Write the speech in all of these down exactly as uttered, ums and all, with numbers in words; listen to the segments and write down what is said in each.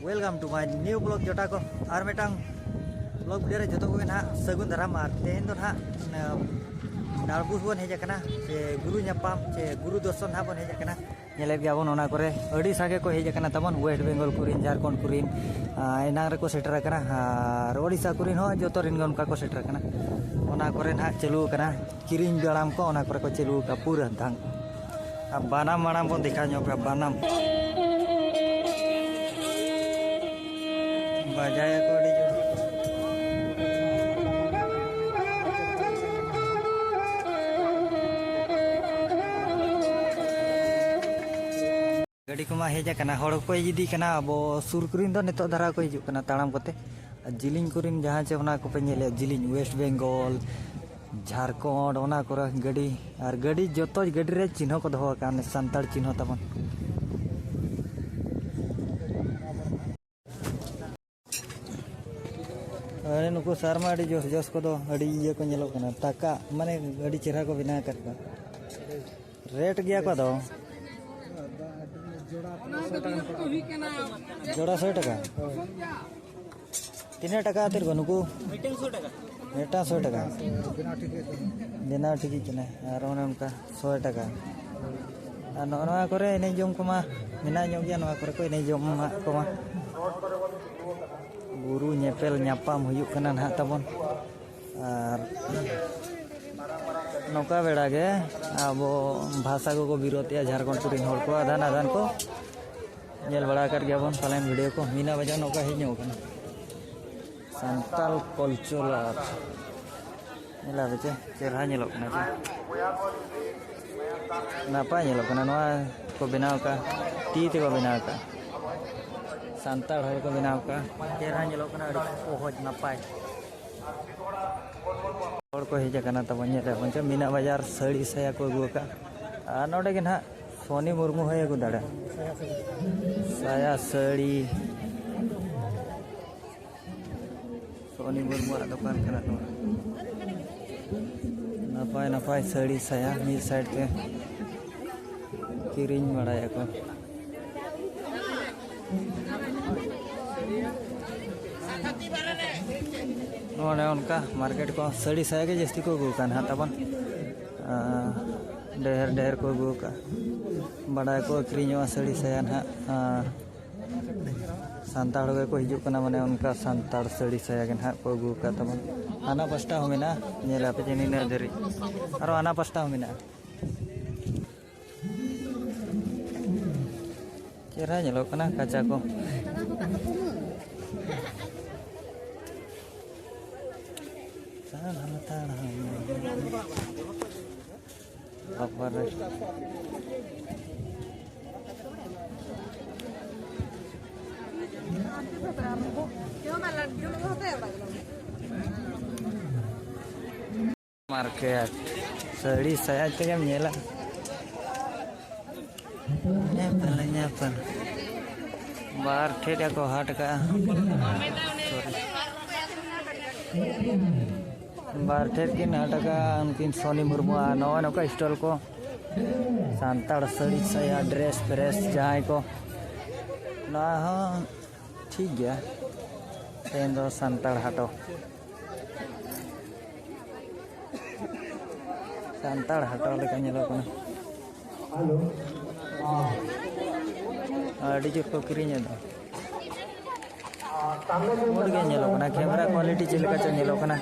Welcome to my new vlog ᱡᱚᱴᱟ ᱠᱚ᱾ ᱟᱨ ᱢᱤᱫᱴᱟᱝ vlog video ᱨᱮ ᱡᱚᱛᱚ ᱠᱚᱜᱮ ᱱᱟᱦᱟᱜ ᱥᱟᱹᱜᱩᱱ ᱫᱟᱨᱟᱢ᱾ ᱟᱨ ᱛᱮᱦᱮᱧ ᱫᱚ ᱱᱟᱦᱟᱜ ᱰᱟᱲᱵᱩᱥ ᱵᱚᱱ ᱦᱮᱡ ᱟᱠᱟᱱᱟ, ᱥᱮ ᱜᱩᱨᱩ ᱧᱟᱯᱟᱢ ᱥᱮ ᱜᱩᱨᱩ ᱫᱚᱨᱥᱚᱱ ᱱᱟᱦᱟᱜ ᱵᱚᱱ ᱦᱮᱡ ᱟᱠᱟᱱᱟ᱾ ᱧᱮᱞᱮᱫ ᱜᱮᱭᱟ ᱵᱚᱱ ᱚᱱᱟ ᱠᱚᱨᱮ ᱟᱹᱰᱤ ᱥᱟᱸᱜᱮ ᱠᱚ ᱦᱮᱡ ᱟᱠᱟᱱᱟ ᱛᱟᱵᱚᱱ, ᱣᱮᱥᱴ ᱵᱮᱝᱜᱚᱞ ᱠᱚᱨᱮᱱ, ᱡᱷᱟᱲᱠᱷᱚᱸᱰ ᱠᱚᱨᱮᱱ, ᱟᱨ ᱮᱱᱟᱝ ᱨᱮᱠᱚ ᱥᱮᱴᱮᱨ ᱟᱠᱟᱱᱟ᱾ ᱟᱨ ᱳᱰᱤᱥᱟ ᱠᱚᱨᱮᱱ ᱦᱚᱸ ᱡᱚᱛᱚ ᱨᱮᱱ ᱜᱮ ᱚᱱᱠᱟ ᱠᱚ ᱥᱮᱴᱮᱨ ᱟᱠᱟᱱᱟ᱾ ᱚᱱᱟ ᱠᱚᱨᱮ ᱱᱟᱦᱟᱜ ᱪᱟᱹᱞᱩ ᱟᱠᱟᱱᱟ ᱠᱤᱨᱤᱧ ᱫᱟᱲᱟᱢ ᱠᱚ, ᱚᱱᱟ ᱠᱚᱨᱮ ᱠᱚ ᱪᱟᱹᱞᱩ ᱟᱠᱟᱫᱼᱟ ᱯᱩᱨᱟᱹ ᱫᱷᱟᱝ᱾ ᱟᱨ ᱵᱟᱱᱟᱢ ᱢᱟᱲᱟᱝ ᱵᱚᱱ ᱫᱮᱠᱷᱟᱣ ᱧᱚᱜ ᱯᱮᱭᱟ, ᱵᱟᱱᱟᱢ᱾ ᱵᱟᱡᱟᱭᱟᱠᱚ ᱟᱹᱰᱤ ᱡᱳᱨ᱾ ᱜᱟᱹᱰᱤ ᱠᱚᱢᱟ ᱦᱮᱡ ᱟᱠᱟᱱᱟ, ᱦᱚᱲ ᱠᱚ ᱤᱫᱤ ᱠᱟᱱᱟ᱾ ᱟᱵᱚ ᱥᱩᱨ ᱠᱚᱨᱮᱱ ᱫᱚ ᱱᱤᱛᱚᱜ ᱫᱷᱟᱨᱟ ᱠᱚ ᱦᱤᱡᱩᱜ ᱠᱟᱱᱟ ᱛᱟᱲᱟᱢ ᱠᱚᱛᱮ, ᱟᱨ ᱡᱤᱞᱤᱧ ᱠᱚᱨᱮᱱ ᱡᱟᱦᱟᱸ ᱪᱮ ᱚᱱᱟ ᱠᱚᱯᱮ ᱧᱮᱞᱮᱫ, ᱡᱤᱞᱤᱧ ᱣᱮᱥᱴ ᱵᱮᱝᱜᱚᱞ, ᱡᱷᱟᱲᱠᱷᱚᱸᱰ, ᱚᱱᱟ ᱠᱚᱨᱮ ᱜᱟᱹᱰᱤ, ᱟᱨ ᱜᱟᱹᱰᱤ ᱡᱚᱛᱚ ᱜᱟᱹᱰᱤ ᱨᱮ ᱪᱤᱱᱦᱟᱹ ᱠᱚ ᱫᱚᱦᱚ ᱟᱠᱟᱫᱼᱟ, ᱥᱟᱱᱛᱟᱲ ᱪᱤᱱᱦᱟᱹ ᱛᱟᱵᱚᱱ᱾ ᱟᱨ ᱱᱩᱠᱩ ᱥᱟᱨᱢᱟ ᱟᱹᱰᱤ ᱡᱳᱨ ᱡᱚᱥ ᱠᱚᱫᱚ ᱟᱹᱰᱤ ᱤᱭᱟᱹ ᱠᱚ ᱧᱮᱞᱚᱜ ᱠᱟᱱᱟ, ᱛᱟᱠᱟ ᱢᱟᱱᱮ ᱟᱹᱰᱤ ᱪᱮᱦᱨᱟ ᱠᱚ ᱵᱮᱱᱟᱣ ᱟᱠᱟᱫ ᱠᱚᱣᱟ᱾ ᱨᱮᱴ ᱜᱮᱭᱟ ᱠᱚ ᱟᱫᱚ᱾ ᱡᱚᱲᱟ ᱥᱚᱭ ᱴᱟᱠᱟ᱾ ᱛᱤᱱᱟᱹᱜ ᱴᱟᱠᱟ ᱠᱟᱛᱮᱫ ᱠᱚ ᱱᱩᱠᱩ? ᱢᱤᱫᱴᱟᱝ ᱥᱚᱭ ᱴᱟᱠᱟ᱾ ᱢᱤᱫᱴᱟᱝ ᱥᱚᱭ ᱴᱟᱠᱟ᱾ ᱵᱮᱱᱟᱣ ᱴᱷᱤᱠ ᱠᱟᱱᱟ᱾ ᱟᱨ ᱚᱱᱮ ᱚᱱᱠᱟ ᱥᱚᱭ ᱴᱟᱠᱟ᱾ ᱟᱨ ᱱᱚᱜᱼᱚ ᱱᱚᱣᱟ ᱠᱚᱨᱮ ᱮᱱᱮᱡ ᱡᱚᱝ ᱠᱚᱢᱟ ᱢᱮᱱᱟᱜ ᱧᱚᱜ ᱜᱮᱭᱟ, ᱱᱚᱣᱟ ᱠᱚᱨᱮ ᱠᱚ ᱮᱱᱮᱡ ᱡᱚᱝ ᱢᱟ ᱠᱚᱢᱟ᱾ ᱜᱩᱨᱩ ᱧᱮᱯᱮᱞ ᱧᱟᱯᱟᱢ ᱦᱩᱭᱩᱜ ᱠᱟᱱᱟ ᱱᱟᱦᱟᱜ ᱛᱟᱵᱚᱱ᱾ ᱟᱨ ᱱᱚᱝᱠᱟ ᱵᱮᱲᱟ ᱜᱮ ᱟᱵᱚ ᱵᱷᱟᱥᱟ ᱠᱚᱠᱚ ᱵᱤᱨᱳᱫᱮᱜᱼᱟ, ᱡᱷᱟᱲᱠᱷᱚᱸᱰ ᱠᱚᱨᱮᱱ ᱦᱚᱲ ᱠᱚ ᱟᱫᱷᱟᱱ ᱟᱫᱷᱟᱱ ᱠᱚ ᱧᱮᱞ ᱵᱟᱲᱟ ᱟᱠᱟᱫ ᱜᱮᱭᱟ ᱵᱚᱱ ᱯᱟᱞᱮᱱ ᱵᱷᱤᱰᱤᱭᱳ ᱠᱚ᱾ ᱢᱤᱱᱟ ᱵᱟᱡᱟᱨ ᱱᱚᱝᱠᱟ ᱦᱮᱡ ᱧᱚᱜ ᱠᱟᱱᱟ᱾ ᱥᱟᱱᱛᱟᱞ ᱠᱚᱞᱪᱚᱨ ᱟᱨ ᱧᱮᱞᱟ ᱯᱮ ᱪᱮ ᱪᱮᱦᱨᱟ ᱧᱮᱞᱚᱜ ᱠᱟᱱᱟ ᱪᱮ᱾ ᱱᱟᱯᱟᱭ ᱧᱮᱞᱚᱜ ᱠᱟᱱᱟ᱾ ᱱᱚᱣᱟ ᱠᱚ ᱵᱮᱱᱟᱣ ᱟᱠᱟᱫᱼᱟ, ᱛᱤ ᱛᱮᱠᱚ ᱵᱮᱱᱟᱣ ᱟᱠᱟᱫᱼᱟ᱾ ᱥᱟᱱᱛᱟᱲ ᱦᱚᱲ ᱠᱚ ᱵᱮᱱᱟᱣ ᱟᱠᱟᱫᱼᱟ᱾ ᱪᱮᱦᱨᱟ ᱧᱮᱞᱚᱜ ᱠᱟᱱᱟ, ᱟᱹᱰᱤ ᱥᱚᱦᱚᱡᱽ ᱱᱟᱯᱟᱭ᱾ ᱦᱚᱲ ᱠᱚ ᱦᱮᱡ ᱟᱠᱟᱱᱟ ᱛᱟᱵᱚᱱ, ᱧᱮᱞᱮᱫ ᱵᱚᱱ ᱪᱮ ᱢᱤᱱᱟ ᱵᱟᱡᱟᱨ ᱥᱟᱹᱲᱤ ᱥᱟᱭᱟ ᱠᱚ ᱟᱹᱜᱩ ᱟᱠᱟᱫᱼᱟ᱾ ᱟᱨ ᱱᱚᱰᱮ ᱜᱮ ᱱᱟᱦᱟᱜ ᱥᱚᱱᱤ ᱢᱩᱨᱢᱩ ᱦᱚᱸᱭ ᱟᱹᱜᱩ ᱫᱟᱲᱮᱭᱟᱜᱼᱟ᱾ ᱥᱟᱭᱟ ᱥᱟᱹᱲᱤ᱾ ᱥᱚᱱᱤ ᱢᱩᱨᱢᱩᱣᱟᱜ ᱫᱚᱠᱟᱱ ᱠᱟᱱᱟ ᱱᱚᱣᱟ᱾ ᱱᱟᱯᱟᱭ ᱱᱟᱯᱟᱭ ᱥᱟᱹᱲᱤ ᱥᱟᱭᱟ ᱢᱤᱫ ᱥᱟᱭᱤᱰ ᱛᱮ ᱠᱤᱨᱤᱧ ᱵᱟᱲᱟᱭᱟᱠᱚ᱾ ᱚᱱᱮ ᱚᱱᱠᱟ ᱢᱟᱨᱠᱮᱴ ᱠᱚ ᱥᱟᱹᱲᱤ ᱥᱟᱭᱟ ᱜᱮ ᱡᱟᱹᱥᱛᱤ ᱠᱚ ᱟᱹᱜᱩ ᱠᱟᱜᱼᱟ ᱱᱟᱦᱟᱜ ᱛᱟᱵᱚᱱ᱾ ᱟᱨ ᱰᱷᱮᱨ ᱰᱷᱮᱨ ᱠᱚ ᱟᱹᱜᱩ ᱠᱟᱜᱼᱟ, ᱵᱟᱰᱟᱭ ᱠᱚ ᱟᱹᱠᱷᱨᱤᱧᱚᱜᱼᱟ ᱥᱟᱹᱲᱤ ᱥᱟᱭᱟ ᱱᱟᱦᱟᱜ᱾ ᱟᱨ ᱥᱟᱱᱛᱟᱲ ᱜᱮᱠᱚ ᱦᱤᱡᱩᱜ ᱠᱟᱱᱟ, ᱢᱟᱱᱮ ᱚᱱᱠᱟ ᱥᱟᱱᱛᱟᱲ ᱥᱟᱹᱲᱤ ᱥᱟᱭᱟ ᱜᱮ ᱱᱟᱦᱟᱜ ᱠᱚ ᱟᱹᱜᱩ ᱠᱟᱜᱼᱟ ᱛᱟᱵᱚᱱ᱾ ᱦᱟᱱᱟ ᱯᱟᱥᱴᱟ ᱦᱚᱸ ᱢᱮᱱᱟᱜᱼᱟ, ᱧᱮᱞ ᱟᱯᱮ ᱡᱮ ᱱᱤᱱᱟᱹᱜ ᱫᱷᱟᱹᱨᱤᱡ, ᱟᱨᱚ ᱦᱟᱱᱟ ᱯᱟᱥᱴᱟ ᱦᱚᱸ ᱢᱮᱱᱟᱜᱼᱟ᱾ ᱪᱮᱦᱨᱟ ᱧᱮᱞᱚᱜ ᱠᱟᱱᱟ ᱠᱟᱪᱟ ᱠᱚ᱾ ᱛᱟᱲᱟᱢ, ᱛᱟᱲᱟᱢ᱾ ᱵᱟᱵᱟᱨᱮ᱾ ᱢᱟᱨᱠᱮᱴ, ᱥᱟᱹᱲᱤ ᱥᱟᱭᱟ ᱛᱮᱜᱮᱢ ᱧᱮᱞᱟ᱾ ᱧᱮᱯᱮᱞ, ᱧᱮᱯᱮᱞ᱾ ᱵᱟᱨ ᱴᱷᱮᱡ ᱠᱚ ᱦᱟᱴ ᱠᱟᱜᱼᱟ᱾ ᱥᱚᱨᱤ᱾ ᱵᱟᱨ ᱴᱷᱮᱡ ᱠᱤᱱ ᱦᱟᱴ ᱠᱟᱜᱼᱟ ᱩᱱᱠᱤᱱ ᱥᱚᱱᱤ ᱢᱩᱨᱢᱩ᱾ ᱟᱨ ᱱᱚᱜᱼᱚᱭ ᱱᱚᱝᱠᱟ ᱥᱴᱚᱞ ᱠᱚ, ᱥᱟᱱᱛᱟᱲ ᱥᱟᱹᱲᱤ ᱥᱟᱭᱟ, ᱰᱨᱮᱥ ᱯᱷᱨᱮᱥ ᱡᱟᱦᱟᱸᱭ ᱠᱚ, ᱱᱚᱣᱟ ᱦᱚᱸ ᱴᱷᱤᱠ ᱜᱮᱭᱟ᱾ ᱛᱮᱦᱮᱧ ᱫᱚ ᱥᱟᱱᱛᱟᱲ ᱦᱟᱴᱚ᱾ ᱥᱟᱱᱛᱟᱲ ᱦᱟᱴᱚ ᱞᱮᱠᱟ ᱧᱮᱞᱚᱜ ᱠᱟᱱᱟ᱾ ᱟᱹᱰᱤ ᱡᱳᱨ ᱠᱚ ᱠᱤᱨᱤᱧᱮᱫᱟ᱾ ᱢᱚᱡᱽ ᱜᱮ ᱧᱮᱞᱚᱜ ᱠᱟᱱᱟ, ᱠᱮᱢᱮᱨᱟ ᱠᱣᱟᱞᱤᱴᱤ ᱪᱮᱫ ᱞᱮᱠᱟ ᱪᱚ ᱧᱮᱞᱚᱜ ᱠᱟᱱᱟ᱾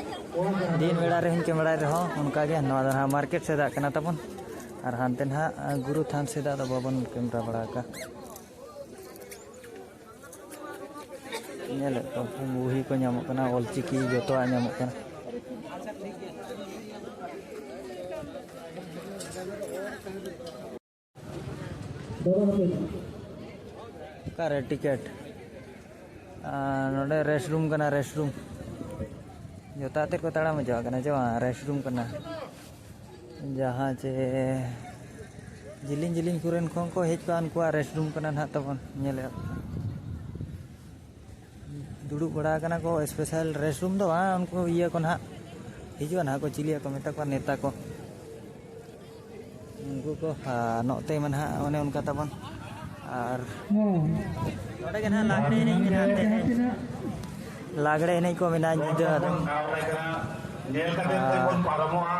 ᱫᱤᱱ ᱵᱮᱲᱟ ᱨᱮᱦᱚᱸᱧ ᱠᱮᱢᱮᱨᱟᱭ ᱨᱮᱦᱚᱸ ᱚᱱᱠᱟ ᱜᱮ᱾ ᱱᱚᱣᱟ ᱫᱚ ᱱᱟᱦᱟᱜ ᱢᱟᱨᱠᱮᱴ ᱥᱮᱫᱟᱜ ᱠᱟᱱᱟ ᱛᱟᱵᱚᱱ, ᱟᱨ ᱦᱟᱱᱛᱮ ᱱᱟᱦᱟᱜ ᱜᱩᱨᱩ ᱛᱷᱟᱱ ᱥᱮᱫᱟᱜ ᱫᱚ ᱵᱟᱵᱚᱱ ᱠᱮᱢᱮᱨᱟ ᱵᱟᱲᱟ ᱟᱠᱟᱫ᱾ ᱧᱮᱞᱮᱫ ᱠᱚᱣᱟ ᱯᱮ, ᱵᱩᱦᱤ ᱠᱚ ᱧᱟᱢᱚᱜ ᱠᱟᱱᱟ, ᱚᱞᱪᱤᱠᱤ ᱡᱚᱛᱚᱣᱟᱜ ᱧᱟᱢᱚᱜ ᱠᱟᱱᱟ᱾ ᱚᱠᱟᱨᱮ ᱴᱤᱠᱤᱴ? ᱟᱨ ᱱᱚᱰᱮ ᱨᱮᱥᱴ ᱨᱩᱢ ᱠᱟᱱᱟ, ᱨᱮᱥᱴ ᱨᱩᱢ᱾ ᱡᱚᱛᱚ ᱟᱛᱮᱫ ᱠᱚ ᱛᱟᱲᱟᱢ ᱦᱚᱪᱚᱣᱟᱜ ᱠᱟᱱᱟ ᱪᱮ ᱵᱟᱝ? ᱨᱮᱥᱴ ᱨᱩᱢ ᱠᱟᱱᱟ᱾ ᱡᱟᱦᱟᱸ ᱪᱮ ᱡᱤᱞᱤᱧ ᱡᱤᱞᱤᱧ ᱠᱚᱨᱮᱱ ᱠᱷᱚᱱ ᱠᱚ ᱦᱮᱡ ᱠᱚᱜᱼᱟ, ᱩᱱᱠᱩᱣᱟᱜ ᱨᱮᱥᱴ ᱨᱩᱢ ᱠᱟᱱᱟ ᱱᱟᱦᱟᱜ ᱛᱟᱵᱚᱱ, ᱧᱮᱞᱮᱫ᱾ ᱫᱩᱲᱩᱵ ᱵᱟᱲᱟ ᱟᱠᱟᱱᱟ ᱠᱚ, ᱥᱯᱮᱥᱟᱞ ᱨᱮᱥᱴ ᱨᱩᱢ ᱫᱚ ᱵᱟᱝ, ᱩᱱᱠᱩ ᱤᱭᱟᱹ ᱠᱚ ᱱᱟᱦᱟᱜ ᱦᱤᱡᱩᱜᱼᱟ ᱱᱟᱦᱟᱜ ᱠᱚ, ᱪᱤᱞᱤᱭᱟ ᱠᱚ ᱢᱮᱛᱟ ᱠᱚᱣᱟ, ᱱᱮᱛᱟ ᱠᱚ᱾ ᱩᱱᱠᱩ ᱠᱚ, ᱟᱨ ᱱᱚᱛᱮ ᱢᱟ ᱱᱟᱦᱟᱜ ᱚᱱᱮ ᱚᱱᱠᱟ ᱛᱟᱵᱚᱱ᱾ ᱟᱨ ᱱᱚᱰᱮ ᱜᱮ ᱱᱟᱦᱟᱜ ᱞᱟᱜᱽᱲᱮ ᱮᱱᱮᱡ ᱢᱮᱱᱟᱜ ᱛᱮ᱾ ᱞᱟᱜᱽᱲᱮ ᱮᱱᱮᱡ ᱠᱚ ᱢᱮᱱᱟᱜᱼᱟ ᱧᱤᱫᱟᱹ ᱟᱫᱚ᱾ ᱧᱮᱞ ᱠᱟᱛᱮ ᱠᱟᱹᱡ ᱵᱚᱱ ᱯᱟᱨᱚᱢᱚᱜᱼᱟ᱾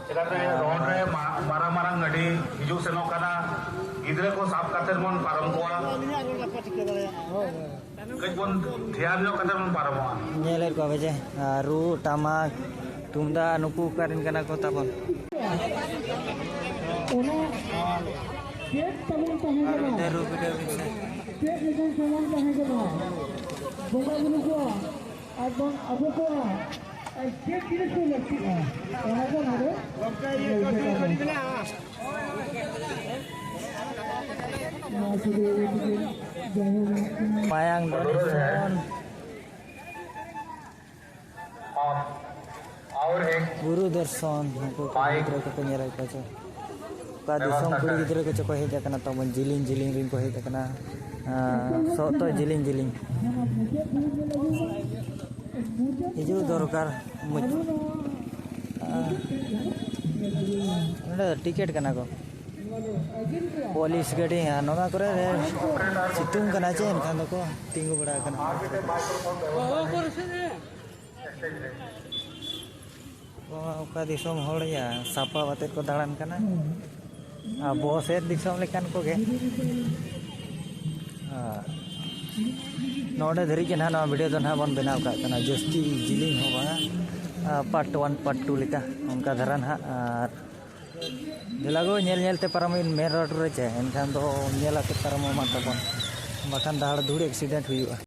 ᱪᱮᱫᱟᱜ ᱥᱮ ᱨᱚᱰ ᱨᱮ ᱢᱟ-, ᱢᱟᱨᱟᱝ ᱢᱟᱨᱟᱝ ᱜᱟᱹᱰᱤ ᱦᱤᱡᱩᱜ ᱥᱮᱱᱚᱜ ᱠᱟᱱᱟ᱾ ᱜᱤᱫᱽᱨᱟᱹ ᱠᱚ ᱥᱟᱵ ᱠᱟᱛᱮ ᱵᱚᱱ ᱯᱟᱨᱚᱢ ᱠᱚᱣᱟ᱾ ᱠᱟᱹᱡ ᱵᱚᱱ ᱫᱷᱮᱭᱟᱱ ᱧᱚᱜ ᱠᱟᱛᱮ ᱵᱚᱱ ᱯᱟᱨᱚᱢᱚᱜᱼᱟ᱾ ᱧᱮᱞᱮᱫ ᱠᱚᱣᱟ ᱯᱮ ᱡᱮ, ᱟᱨ ᱨᱩ, ᱴᱟᱢᱟᱠ, ᱛᱩᱢᱫᱟᱜ, ᱱᱩᱠᱩ ᱚᱠᱟᱨᱮᱱ ᱠᱟᱱᱟ ᱠᱚ ᱛᱟᱵᱚᱱ? ᱚᱱᱟ ᱪᱮᱫ ᱛᱟᱵᱚᱱ ᱛᱟᱦᱮᱸ ᱟᱨ ᱠᱟᱱᱟ? ᱢᱤᱫ ᱫᱷᱟᱣ ᱨᱩ ᱵᱤᱰᱟᱹᱣ ᱵᱤᱱ ᱥᱮ᱾ ᱪᱮᱫ ᱞᱮᱠᱟᱱ ᱥᱟᱢᱟᱱ ᱛᱟᱦᱮᱸ ᱠᱟᱱᱟ? ᱵᱚᱸᱜᱟ ᱵᱩᱨᱩ ᱠᱚᱣᱟᱜ ᱟᱨ ᱵᱟᱝ ᱟᱵᱚ ᱠᱚᱣᱟᱜ ᱟᱨ ᱪᱮᱫ ᱡᱤᱱᱤᱥ ᱠᱚ ᱞᱟᱹᱠᱛᱤᱜᱼᱟ, ᱚᱱᱟ ᱠᱚ ᱱᱚᱰᱮ ᱧᱮᱞ ᱜᱟᱱᱚᱜᱼᱟ᱾ ᱱᱚᱣᱟ ᱥᱩᱫᱷᱩ ᱡᱟᱭᱦᱳᱠ, ᱢᱟᱭᱟᱝ donation᱾ ᱵᱩᱨᱩ ᱫᱚᱨᱥᱚᱱ, ᱱᱩᱠᱩ ᱠᱚ ᱜᱤᱫᱽᱨᱟᱹ ᱠᱚᱠᱚ ᱧᱮᱞᱮᱫ ᱠᱚᱣᱟ ᱪᱚ᱾ ᱚᱠᱟ ᱫᱤᱥᱚᱢ ᱠᱩᱲᱤ ᱜᱤᱫᱽᱨᱟᱹ ᱠᱚᱪᱚ ᱠᱚ ᱦᱮᱡ ᱟᱠᱟᱱᱟ ᱛᱟᱵᱚᱱ, ᱡᱤᱞᱤᱧ ᱡᱤᱞᱤᱧ ᱨᱮᱱ ᱠᱚ ᱦᱮᱡ ᱟᱠᱟᱱᱟ᱾ ᱟᱸ, ᱥᱚᱜ ᱛᱚ ᱡᱤᱞᱤᱧ ᱡᱤᱞᱤᱧ᱾ ᱦᱤᱡᱩᱜ ᱫᱚᱨᱠᱟᱨ᱾ ᱢᱩᱪ-, ᱟᱸ, ᱱᱚᱰᱮ ᱫᱚ ᱴᱤᱠᱤᱴ ᱠᱟᱱᱟ ᱠᱚ᱾ ᱯᱩᱞᱤᱥ ᱜᱟᱹᱰᱤ, ᱟᱨ ᱱᱚᱣᱟ ᱠᱚᱨᱮ ᱨᱮ ᱥᱤᱛᱩᱝ ᱠᱟᱱᱟ ᱪᱮ, ᱮᱱᱠᱷᱟᱱ ᱫᱚᱠᱚ ᱛᱤᱸᱜᱩ ᱵᱟᱲᱟ ᱟᱠᱟᱱᱟ᱾ ᱚ, ᱚᱠᱟ ᱫᱤᱥᱚᱢ ᱦᱚᱲ ᱭᱟ, ᱥᱟᱯᱟ ᱟᱛᱮᱫ ᱠᱚ ᱫᱟᱬᱟᱱ ᱠᱟᱱᱟ᱾ ᱟᱵᱚ ᱥᱮᱫ ᱫᱤᱥᱚᱢ ᱞᱮᱠᱟᱱ ᱠᱚᱜᱮ᱾ ᱟᱨ ᱱᱚᱰᱮ ᱫᱷᱟᱹᱨᱤᱡ ᱜᱮ ᱱᱟᱦᱟᱜ ᱱᱚᱣᱟ video ᱫᱚ ᱱᱟᱦᱟᱜ ᱵᱚᱱ ᱵᱮᱱᱟᱣ ᱠᱟᱜ ᱠᱟᱱᱟ, ᱡᱟᱹᱥᱛᱤ ᱡᱤᱞᱤᱧ ᱦᱚᱸ ᱵᱟᱝᱟ, ᱟᱨ part one, part two ᱞᱮᱠᱟ ᱚᱱᱠᱟ ᱫᱷᱟᱨᱟ ᱱᱟᱦᱟᱜ᱾ ᱟᱨ ᱫᱮᱞᱟ ᱜᱳ, ᱧᱮᱞ ᱧᱮᱞ ᱛᱮ ᱯᱟᱨᱚᱢ ᱵᱤᱱ main road ᱨᱮ ᱪᱮ, ᱮᱱᱠᱷᱟᱱ ᱫᱚ ᱧᱮᱞ ᱟᱛᱮ ᱯᱟᱨᱚᱢᱚᱜ ᱢᱟ ᱛᱟᱵᱚᱱ, ᱵᱟᱠᱷᱟᱱ ᱫᱟᱲ ᱫᱷᱩᱲ accident ᱦᱩᱭᱩᱜᱼᱟ᱾